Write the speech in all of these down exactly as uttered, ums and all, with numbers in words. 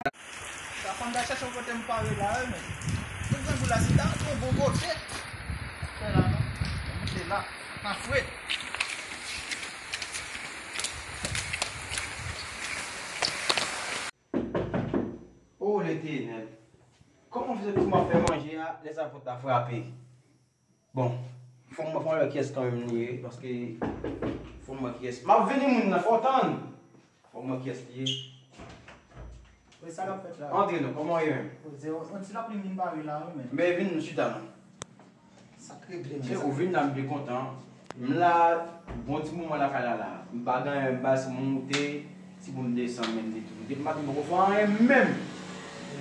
Sa fanm ta chèche yon kote m pare la, wi, men. Tout grangou la, se ta yon bon kote. Fè la, non. Mwen moute la. Nan fwet. O Letènèl, kòman fè pou m ap fè manje a, lè sa pòt la frape? Bon, fò m, fò m wè kiyès kanmenm li ye, paske fò m wè kiyès. M ap vini, moun nan, fò w tann. Fò m wè kiyès li ye. Wi, sa k ap fèt la? Antre non, kòman w ye menm? Poze w, yon ti lapli vin pare la, wi, men. Men vin chita non. Sa k regle, men? Chè, ou vin la, m byen kontan. M la, bon ti moman lakay la, la. M pa gen anyen, m pa si m moute, si pou m desann menm ditou. Depi maten m poko fè anyen menm.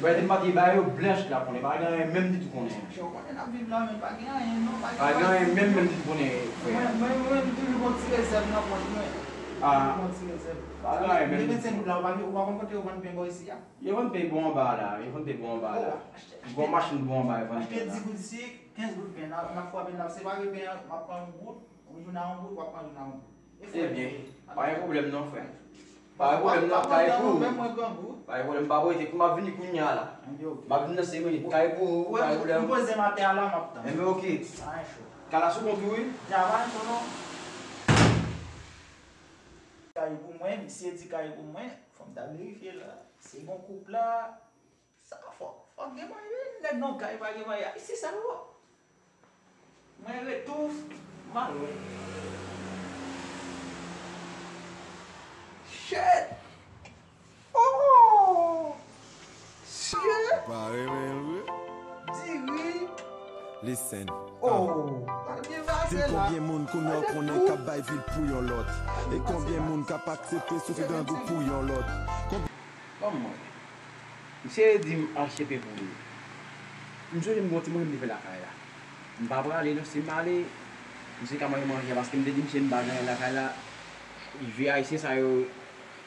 Wè, depi maten ba yo blanch la konnen, pa gen anyen menm ditou konnen. Chè, ou konnen n ap viv la, men pa gen anyen, non, pa gen anyen menm, menm ditou konnen, frè. Mwen, mwen, mwen, m toujou gon ti rezèv nan pòch mwen. Ah. Gon ti rezèv. Pa gen anyen menm. Mil vennsenk goud la, ou pa, ou pa konn kote yo vann pen bò isi a? Yo vann pen bò anba la, yo vann pen bò anba la. Oh, achte, achte. Gon machin bò anba, yo vann pen la. Achte dis goud sik, kenz goud pen, n ap, n ap frape, n ap separe pen an, m ap pran yon goud, yon jou n a yon goud, w ap pran jou n a yon goud. Ebyen, pa gen pwoblèm non, frè. Pa gen pwoblèm non, kay pou ou. Pa gen pwoblèm, pa prese, kou m ap vini kounye a la. M ap vini nan senk minit, kay pou ou, pa gen pwoblèm. M poze m atè a la, m ap tann. Enben, oke. Kay la sou kont ou, wi. Travay, non, non. Kay pou mwen, misye di kay pou mwen, fò m ta verifye la. Se gon koup la. Sa fò, fò gen mwayen, wi. Nèg nan kay pa gen mwayen. Ayisyen sa yo. Mwen ret tou, m al wè. Shit! Oh! Shit! Pa renmen l vre? Diri. Listen. Oh! Di m konbyen moun kounye a w konnen k ap bay vi l pou yon lòt? E konbyen moun k ap aksepte soufri grangou pou yon lòt? Konbyen Ban m wè. Misye di m achte pen pou li. M sonje m gon ti manje m te fè lakay la. M pa prale non, si m ale, misye ka manje manje a, paske m te di misye m pa gen anyen lakay la. Vye ayisyen sa yo,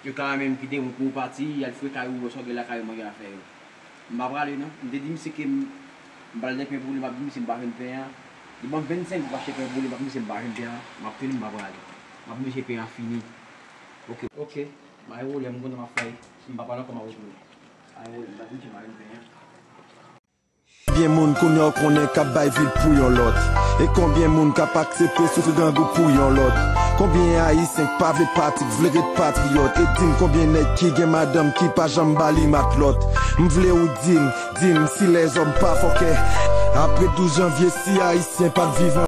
yo ka renmen kite moun pou yo pati, y al fwe kay ou, yo sòge lakay yo manje afè yo. M pa prale non. M te di misye ke m, m pral de pen pou li, m ap di misye m pa jwenn pen an. Li ban m vennsenk goud pou achte pen pou li, m ap di misye m pa jwenn pen an, m ap teni, m pa prale. M ap di misye pen an fini. Ok, ok. Pa gen pwoblèm, m kontan m ap fè. Si m pa pale ankò, m ap retounen. Pa gen pwoblèm, m ap di m pa jwenn pen an. Konbyen moun kounye a w konnen k ap bay vi l pou yon lòt? E konbyen moun k ap aksepte soufri grangou pou yon lòt? Konbyen ayisyen k pa vle pati, k vle ret patriyòt? E di m konbyen nèg ki gen madanm ki pa janm ba li matlòt? M vle w di m, di m si lèzòm pa fòkè. Apre douz janvye, si ayisyen pa t viv an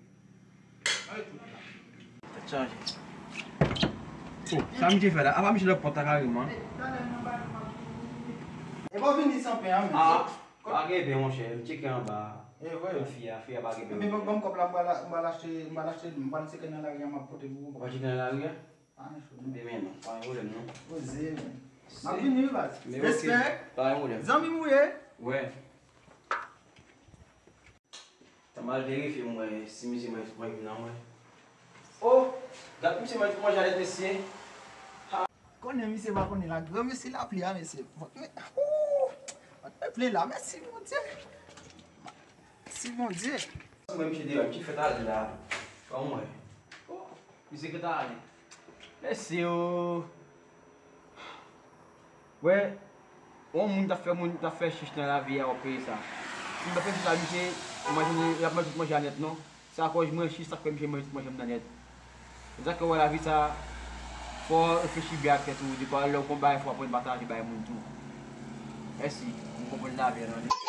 Tèt chaje. Oh, sa misye fè la? Apa misye lòt pòt la kareman? Epa w vini san pen an menm. Ah, pa gen pen, monchè. M tcheke anba. E vre? Fi a, fi a pa gen pen. Men ban, ban m kòb la, m pral, m pral achte, m pral achte, m pral tcheke nan lari a, m ap pote pou ou. Ou pral tcheke nan lari a? Pa gen pwoblèm. Demen non, pa gen pwoblèm non. Poze, men. M ap vini, wi, baz. Respè. Pa gen pwoblèm. Zanmi m ou ye? Wè. Tan m al verifye m wè si misye manje tout manje m nan mwen. Oh! Gad misye manje tout manje a nèt, mesye. Ha! Konnen misye pa konnen la, granmesi lapli a, mesye. Fòk men, ooh! Fòk men ple la, mèsi Bondye. Mèsi Bondye. Mwen misye deyò, misye fèt ale la. Ban m wè. Oh! Misye fèt ale. Mèsi o. Wè, yon moun t ap fè moun, t ap fè chich nan lavi a, w ap peye sa. Moun t ap fè chich la, misye, imajine, l ap manje tout manje a nèt non. Se akòz mwen chich sa k fè misye manje tout manje m nan nèt. Se sa k fè w wè lavi sa, fò w reflechi byen ak tèt ou, depi lè w gon bagay fò w aprann pataje bay moun tou. Mèsi, m konprann lavi a nan